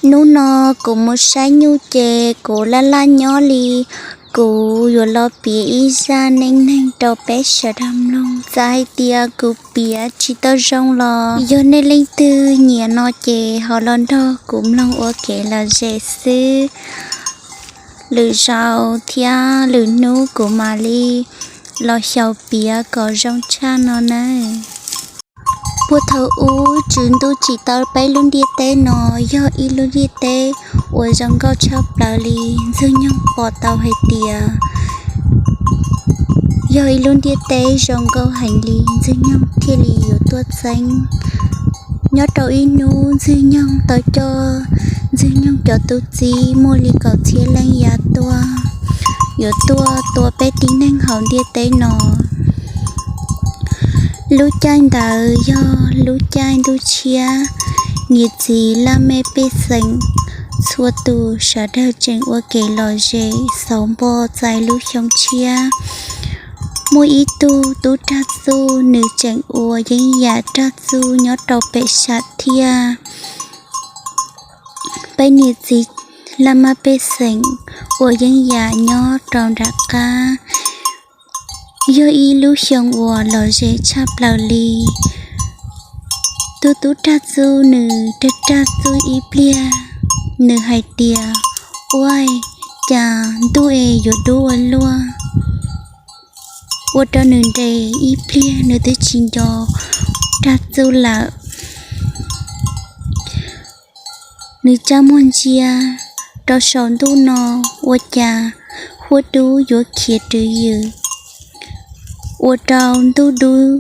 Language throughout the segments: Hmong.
Hnub no kuv mus saib nyuj ces kuv laj laj nyob li. Kuv yuav los piav ib zaj neej neeg rau peb sawv daws mloog. Txawm hais tias kuv piav tsis tau zoo los yog nej leej twg nyiam no ces ho los nrog kuv mloog ua kev lom zem xwb. Lwm zaus thiab lwm hnub kuv mam li los xyaum piav kom zoo tshaj no nawb. Puag thaum ub, Tswv Ntuj tsim tau peb lub ntiaj teb no yog ib lub ntiaj teb uas zoo nkauj tshaj plaws li. Ntxwg Nyoog pom tau hais tias yog ib lub ntiaj teb zoo nkauj heev li, Ntxwg Nyoog thiaj li yuav tuaj txeeb. Nyob rau ib hnub, Ntxwg Nyoog tau coj Ntxwg Nyoog cov tub txib muaj li kaum txhiab leej yav tuaj, yuav tuaj tua peb tib neeg hauv ntiaj teb no. Lub caij ntawd yog lub caij ntuj tshiab, niam txiv laj mej pej xeem txhua tus sawv daws tseem ua kev lom zem xauv npo txais lub xyoo tshiab. Muaj ib tug tub rag txuj, nws tseem ua yeeb yam rag txuj nyob rau pem sam thiaj. Peb niam txiv laj mej pej xeem ua yeeb yam nyob rau nram qab. Yog ib lub xyoo uas lom zem tshaj plaws li. Tus tub rag txuj nws rag rag txuj ib pliag, nws hais tias, Ua cas ntuj es yuav dub ua luaj? Ua rau nws nres ib pliag nws twb tsis nco rag txuj lawm. Nws tsa muag ntsia rau saum ntuj no, ua cas huab dub yuav khiav rwv ywm, ua rau ntuj dub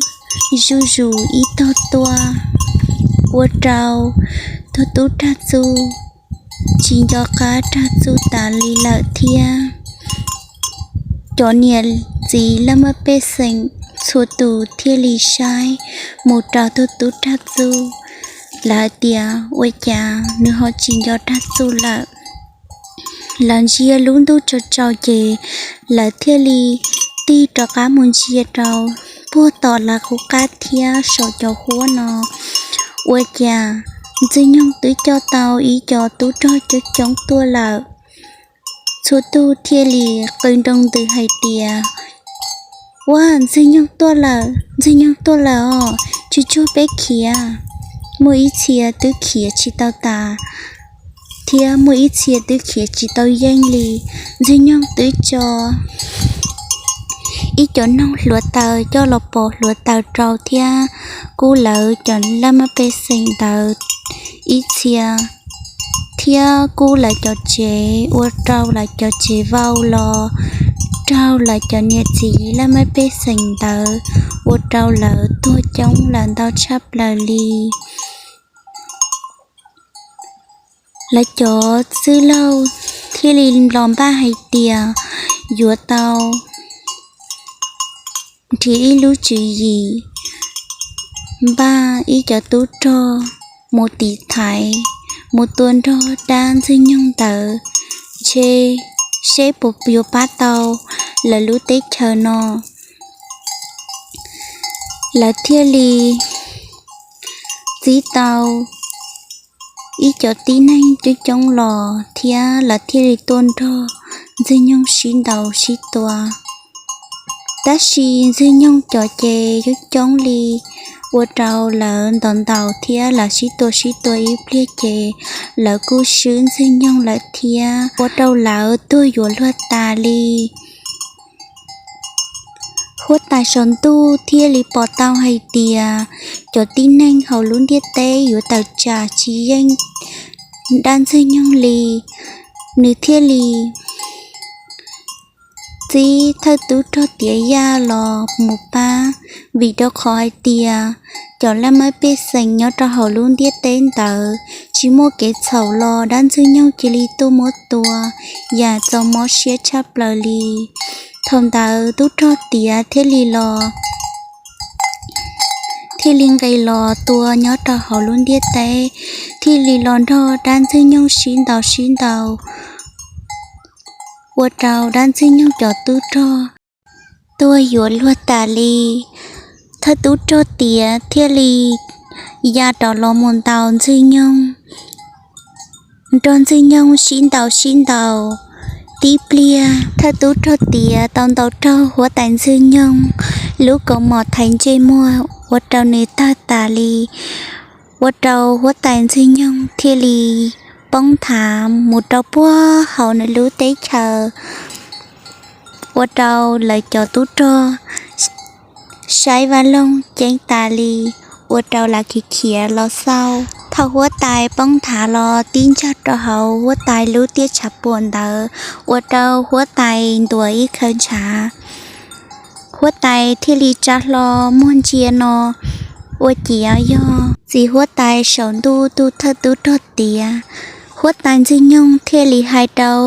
zuj zus ib tog tuaj, ua rau tus tub rag txuj tsis nco qab rag txuj tas li lawm thiab. Cov niam txiv laj mej pej xeem txhua tus thiaj li saib mus rau tus tub rag txuj, lawv tias, Ua cas nws ho tsis nco rag txuj lawm? Lawv ntsia lub ntuj tsaus tsaus ces lawv thiaj li tig rov qab mus ntsia rau puag tom lawv qub qab thiab saum cov huab no, ua cas Ntxwg Nyoog twb coj tau ib co tub rog coob coob tuaj lawm. Txhua tus thiaj li qw nroo ntws hais tias, Ua, Ntxwg Nyoog tuaj lawm, Ntxwg Nyoog tuaj lawm os, tsuag tsuag peb khiav. Muaj ib txhia twb khiav tsis tau tas, thiab muaj ib txhia twb khiav tsis tau yeej li. Ntxwg Nyoog twb tso ib cov noog hluav taws coj los pov hluav taws rau thiab kub lawv cov laj mej pej xeem ntawd ib txhia, thiab kub lawv cov tsev, ua rau lawv cov tsev vau los raug lawv cov niam txiv laj mej pej xeem ntawd, ua rau lawv tuag coob lawm ntau tshaj plaws li. Lawv cov txwj laug thiaj li los npaj hais tias yuav tau nrhiav ib lub tswv yim, npaj ib cov tub rog mus tiv thaiv, mus tua nrog dab Ntxwg Nyoog ntawd, ntshe seb puas yuav pab tau lawv lub teb chaws no. Lawv thiaj li txib tau ib cov tib neeg coob coob los thiab lawv thiaj li tuaj nrog Ntxwg Nyoog sib ntaus sib tua. Tab sis Ntxwg Nyoog cov ces coob coob li, ua rau lawv ntaus ntaus thiab lawv sib tua sib tua ib pliag ces lawv kuj swb Ntxwg Nyoog lawm thiab, ua rau lawv tuag yuav luag tas li. Huab tais saum ntuj thiaj li pom tau hais tias cov tib neeg hauv lub ntiaj teb yuav tawm tsam tsis yeej dab Ntxwg Nyoog li, nws thiaj li txib thawj tub rog tiav yaj los mus pab, vim rau qhov hais tias cov laj mej pej xeem nyob rau hauv lub ntiaj teb ntawd tsis muaj kev txhaum los dab Ntxwg Nyoog cia li tuaj muab tua, yam txaus mob siab tshaj plaws li. Thaum ntawd tub rog tiav thiaj li los thiaj li nqis los tua nyob rau hauv lub ntiaj teb, thiaj li los nrog dab Ntxwg Nyoog sib ntaus sib ntaus, ua rau dab Ntxwg Nyoog cov tub rog tuag yuav luag tas li. Thawj tub rog tiav thiaj li ya rov los mus ntaus Ntxwg Nyoog, nrog Ntxwg Nyoog sib ntaus sib ntaus. Tib pliag thawj tub rog tiav tau ntaus raug huab tais Ntxwg Nyoog lub kaus mom thaiv ntsej muag ua rau nws tawg tas li, ua rau huab tais Ntxwg Nyoog thiaj li poob nthav mus rau puag hauv nws lub teb chaws, ua rau lawv cov tub rog saib vaj loog ceeb tas li, ua rau lawv khiav khiav los xauj. Thaum huab tais poob nthav los tib ntsag rau hauv huab tais lub tiaj tshav puam ntawd, ua rau huab tais ntuas ib khawv ntshav. Huab tais thiaj li tsa hlo muag ntsia no ua ciav yog txiv huab tais saum ntuj tus thawj tub rog tiav. Huab tais Ntxwg Nyoog thiaj li hais rau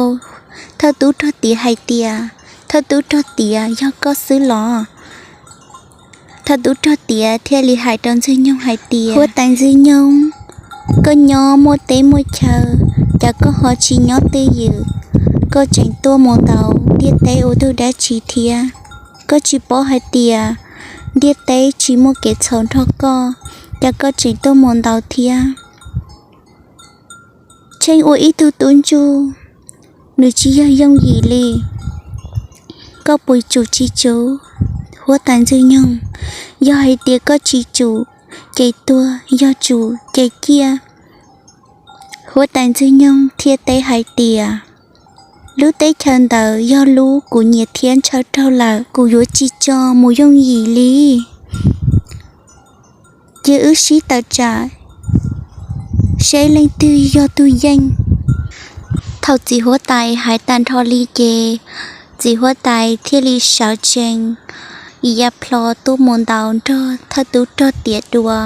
thawj tub rog tiav hais tias, thawj tub rog tiav, yog koj xwb los? Thawj tub rog tiav thiaj li hais rau Ntxwg Nyoog hais tias, huab tais Ntxwg Nyoog, koj nyob muaj teb muaj chaw, cas koj ho tsis nyob twj ywm, koj tseem tuaj mus ntaus ntiaj teb ua tug dab tsi thiab? Koj tsis paub hais tias ntiaj teb tsis muaj kev txhaum nrog koj, cas koj tseem tuaj mus ntaus thiab? Tsheej ua ib tug tub ntsuj, nws tsis yog yooj yim li. Koj puas tsum tsis tsum, huab tais Ntxwg Nyoog? Yog hais tias koj tsis tsum ces tuag, yog tsum ces ciaj. Huab tais Ntxwg Nyoog thiaj teb hais tias, lub teb chaws ntawd yog lub kuv nyiam thiab ntshaw raug lawm, kuv yuav tsis tso mus yooj yim li. Cia wb sib tawm tsam seb leej twg yog tug yeej. Thaum txiv huab tais hais tag nrho li ces txiv huab tais thiaj li sawv tsees ya plho tuaj mus ntaus nrog thawj tub rog tiav dua.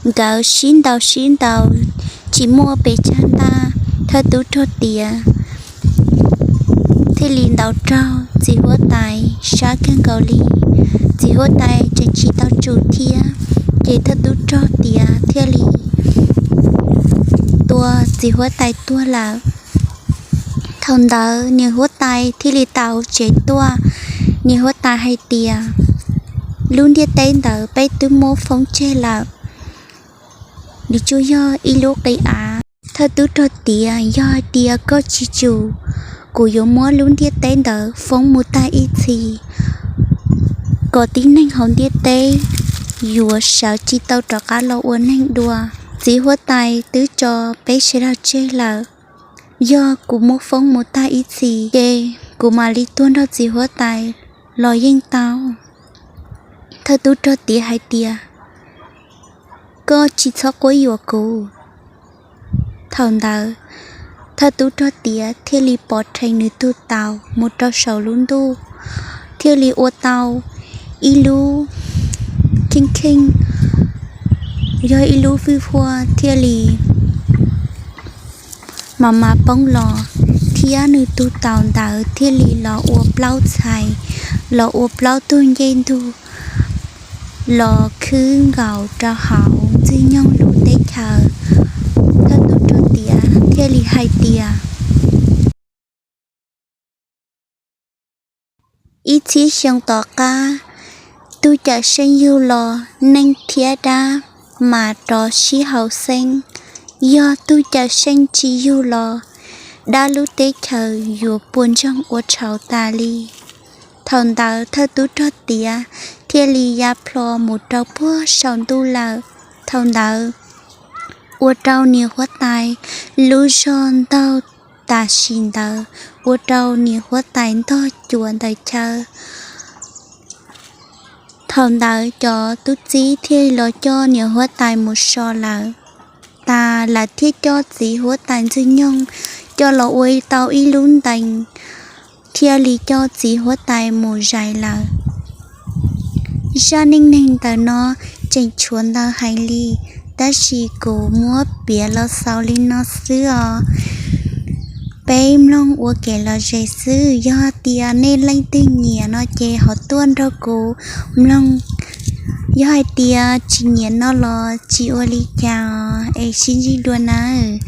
Nkawd sib ntaus sib ntaus tsis muaj pes tsawg ntaj, thawj tub rog tiav thiaj li ntaus raug txiv huab tais sab kawg nkaus li. Txiv huab tais tseem tsis tau tsum thiab, ces thawj tub rog tiav thiaj li tua txiv huab tais tuag lawm. Thaum ntawd niam huab tais thiaj li tau tsev tuaj. Niam huab tais hais tias, lub ntiaj teb ntawd peb twb muab foob tseg lawm, nws tsuas yog ib lub qi av. Thawj tub rog tiav, yog hais tias koj tsis tsum, kuv yuav muab lub ntiaj teb ntawd foob mus tag ib txhis, kom tib neeg hauv ntiaj teb yuav sawv tsis tau rov qab los ua neeg dua. Txiv huab tais twb tso peb sawv daws tseg lawm. Yog kuv muab foob mus tag ib txhis ces kuv mam li tuag nrog txiv huab tais los yeej tau. Thawj tub rog tiav hais tias, koj tsis txhob quab yuam kuv. Thaum ntawd thawj tub rog tiav thiaj li pov rhees nws tug taus mus rau saum lub ntuj, thiaj li ua tau ib lub kheej kheej, yog ib lub fwj huaj thiaj li mas mas poob los, thiab nws tug taus ntawd thiaj li los ua plaub txhais, los ua plaub tug ncej ntug, los khwb nkaus rau hauv Ntxwg Nyoog lub teb chaws. Thawj tub rog tiav thiaj li hais tias, ib txhiab xyoo tom qab, tug cawm seej yug los, neeg thiab dab mas rov sib haum xeeb. Yog tug cawm seej tsis yug los, dab lub teb chaws yuav puas ntsoog ua tshauv tas li. Thaum ntawd thawj tub rog tiav thiaj li ya plho mus rau puag saum ntuj lawm. Thaum ntawd ua rau niam huab tais lub zog ntaug tam sim ntawd, ua rau niam huab tais ntog cuam ntawm chaw. Thaum ntawd cov tub txib thiaj los coj niam huab tais mus so lawm. Tas lawv thiaj coj txiv huab tais Ntxwg Nyoog coj los ua tau ib lub ntees, thiaj li coj txiv huab tais mus zais lawm. Zaj neej neeg ntawm no tseem tshuav ntau heev li, tab sis kuv muab piav los xaus li no xwb os. Peb mloog ua kev lom zem xwb, yog tias nej leej twg nyiam no ces ho tuaj nrog kuv mloog. Yog hais tias tsis nyiam no los tsis ua li cas os, es sib ntsib dua nawb.